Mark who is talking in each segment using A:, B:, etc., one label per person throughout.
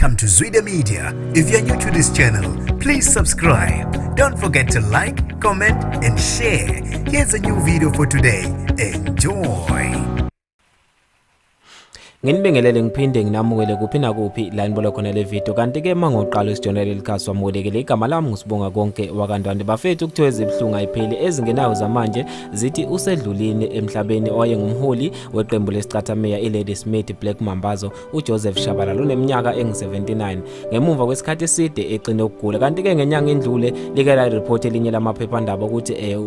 A: Welcome to Zwida Media. If you're new to this channel, please subscribe. Don't forget to like, comment, and share. Here's a new video for today. Enjoy.
B: Nginibingelele ngiphinde nginamukele kuphi nakuphi la nibona khona le video. Kanti ke mangoqala isijonele likhasi wamukelekile. Igama lami ngusibonga konke wakandwande. Bafethu, kuthiwe izibuhlungu ayipheli ezingenayo zamanje zithi usedlulini emhlabeni owayengumholi weqembu lesicathamiya iLadysmith Black Mambazo uJoseph Shabalala uneminyaka engu-79 ngemuva kwesikhathi eside egcine ukugula. Kanti ke ngenyanga endlule like la report elinye lamaphephandaba ukuthi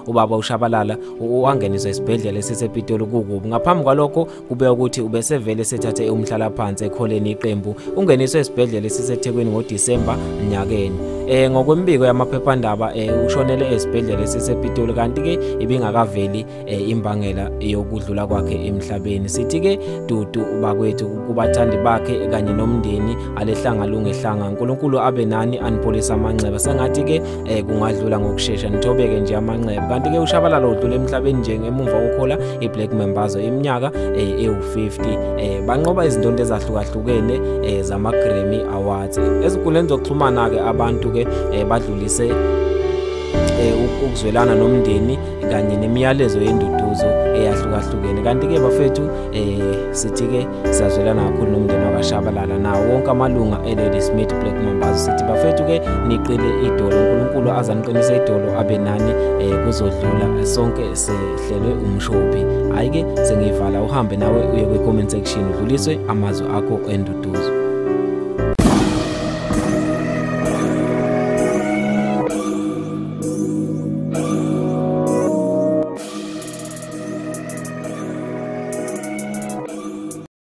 B: ubaba uShabalala wangeniswa esibhedlela esisePitoli kukubi. Ngaphambi kwalokho kube ukuthi ubesevele sethathe umhlala phansi ekholeni iqembu, ungeniswe esibhedlela esiseThekwini ngoDisemba nyakeni. Ngokwembiko yamaphephandaba ushonele esibhedlela esisePitoli, kanti ke ibingakaveli imbangela yokudlula kwakhe emhlabeni. Sithi ke dudu bakwethu kubathandi bakhe kanye nomndeni alehlanga lungehlanga. uNkulunkulu abe nani anipholisa amanxeba, sengathi ke kungadlula ngokushesha, nithobeke nje amanxeba. Kanti ke uShabalala udlule emhlabeni nje ngemuva kokhola iBlack Mambazo iminyaka ewu-50. Banqoba izinto ezahlukahlukene zama Grammy Awards. Ezinkundleni zokuxhumana ke abantu ke badlulise ukuzwelana nomndeni kanye nemiyalezo yenduduzo eyahlukahlukene. Kanti ke bafethu sithi ke siyazwelana kakhulu nomndeni wakwaShabalala nawo wonke amalunga eLadysmith Black Mambazo. Sithi bafethu ke niqile idolo, uNkulunkulu azaniqinise idolo abe nani, kuzodlula sonke sehlelwe umshophi. Hayi ke sengiyivala, uhambe nawe uye kwi comment section udluliswe amazwi akho enduduzo.